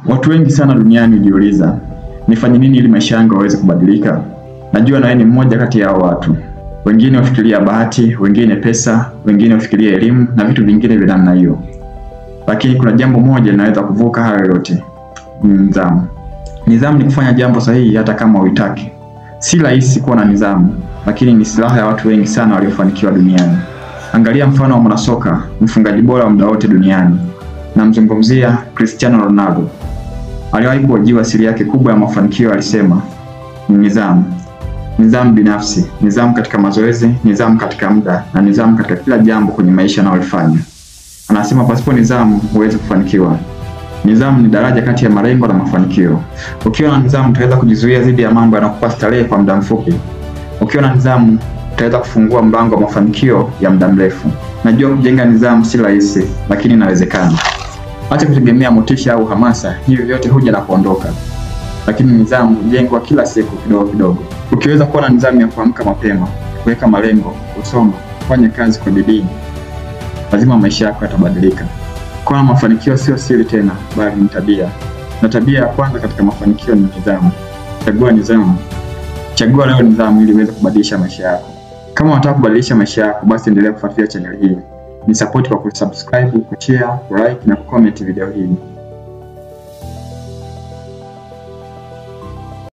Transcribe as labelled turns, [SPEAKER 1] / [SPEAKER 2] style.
[SPEAKER 1] Watu wengi sana duniani hujiuliza, nifanye nini ili maisha yangu yaweze kubadilika? Najua na wewe ni mmoja kati ya hao watu. Wengine hufikiria bahati, wengine pesa, wengine hufikiria elimu na vitu vingine vya namna hiyo. Lakini kuna jambo moja linaweza kuvuka hayo yote, ni nidhamu. Nidhamu ni kufanya jambo sahihi hata kama huitaki. Si rahisi kuwa na nidhamu, lakini ni silaha ya watu wengi sana waliofanikiwa duniani. Angalia mfano wa mwanasoka, mfungaji bora wa muda wote duniani. Namzungumzia Cristiano Ronaldo. Aliwahi kuhojiwa siri yake kubwa ya mafanikio, alisema ni nidhamu. Nidhamu binafsi, nidhamu katika mazoezi, nidhamu katika muda na nidhamu katika kila jambo kwenye maisha anayofanya. Anasema pasipo nidhamu huwezi kufanikiwa. Nidhamu ni daraja kati ya malengo na mafanikio. Ukiwa na nidhamu utaweza kujizuia dhidi ya mambo yanayokupa starehe kwa muda mfupi. Ukiwa na nidhamu utaweza kufungua mlango wa mafanikio ya muda mrefu. Najua kujenga nidhamu si rahisi, lakini inawezekana. Acha kutegemea motisha au hamasa, hivi vyote huja na kuondoka. Lakini nidhamu hujengwa kila siku kidogo kidogo. Ukiweza kuwa na nidhamu ya kuamka mapema, kuweka malengo, kusoma, kufanya kazi kwa bidii, lazima maisha yako yatabadilika. Kuwa na mafanikio sio siri tena, bali ni tabia. Na tabia ya kwanza katika mafanikio ni nidhamu. Chagua nidhamu. Chagua leo nidhamu ili uweze kubadilisha maisha yako. Kama unataka kubadilisha maisha yako, basi endelea kufuatilia channel hii. Ni support kwa kusubscribe, kushare, kulike na kucomment video hii.